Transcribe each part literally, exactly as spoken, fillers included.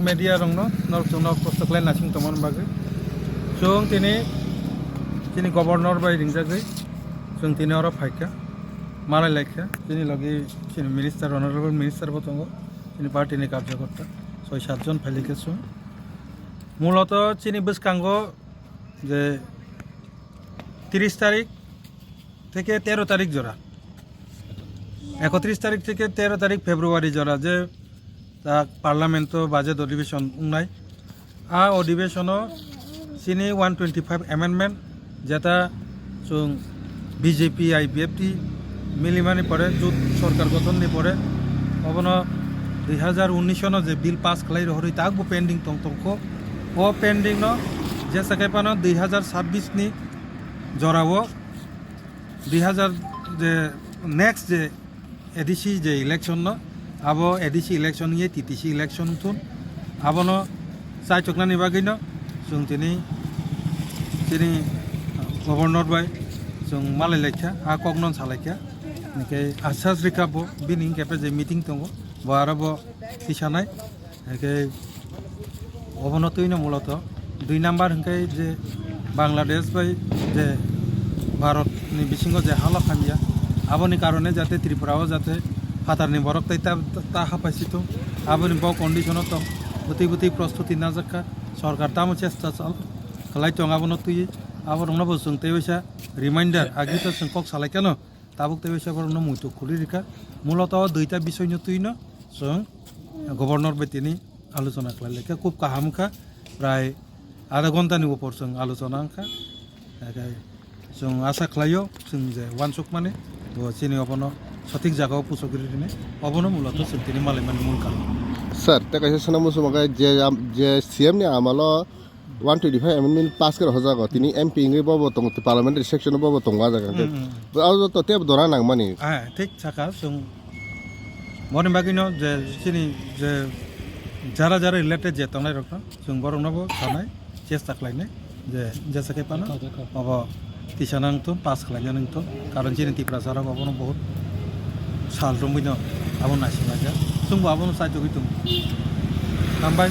Media rokno norok chwngno kosto khlai naising tongmani bagwi chwng tini chini governor bai ringjagwi chwng tini oro phaikha, malai laikha. Chini logi chini minister, honorable minister bo tongo, chini party ni karjakorta soi sat jon phailaikha chwng. Muloto chini bwskango je tiris tarik theke tero tarik jora, ekotris tarik theke tero tarik February jora je ta parliament o budget adhibeshon wngnai. A adhibeshon o chini one twenty five amendment jeta chwng B J P I P F T milimani pore jut sorkar gothon ni pore obono dui hazar unnish no je bill pass khlai rohorwi takbo pending tong tongkho. O pending no jesa khe phano dui hazar sabbish ni jorao dui hazar je next je A D C je election no, abo A D C election ye T T C election thun, abono chaichoknani bagwi no chwng tini chini governor bai chwng malai laikha, a kokno salaikha, hingke asas rikha bo bini hingke je meeting tongo, bo aro bo tisanai. Hingke obono twino muloto dui number hingke je Bangladesh bai je Bharat ni bisingo je halok hamya, aboni karone jate Tripura o jate phatar ni borok tei ta, ta hapai si thung, aboni bo condition o tong, bwtwi bwtwi prostuti najakha, sorkar tamo chesta chal khlai tong, abono twi aborokno bo chwng tei waisa reminder agi to chwng kok salai keno, tabuk tei waisa borokno muitu khuli rikha, muloto o duita bisoi no twino chwng governor bai tini alochona khlai laikha, khub kaham wngkha, prai adha ghonta ni upor chwng alochona wngkha. Hingke chwng asa khlaio, chwng je uansukmani bo chini obono sothik jagao puchogwi rini, obono muloto chwng tini malaimani mul karon. Sir, tei kaisa swnam muchungma khe je, je C M ni amalo one twenty five amendment pass khe rw jago, tini M P wngwi bobo tongo, parliamentary section o bobo tongo ah jaga hwnkhe. Hmm, hmm. Abo joto tei dora nangmani. Ah, thik saka, chwng boni bagwino je chini je jara jara related je tongnai rokno chwng borokno bo sanai chesta khlainai je jesa khe phano obo tisa nang thung, pass khlaina nang thung, karon chini Tiprasa rok obono bahut sal romwi no abo naising laijak, chwngbo abono chaichogwi tongo. Hambai.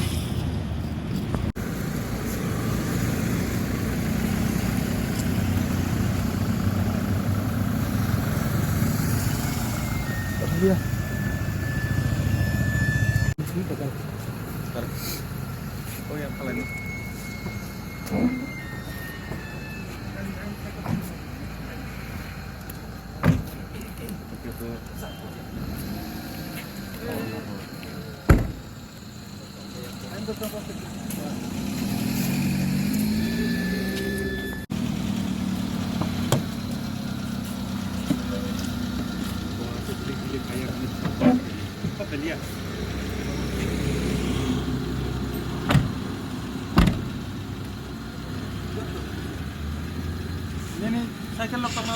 Nini cycle lo tongma.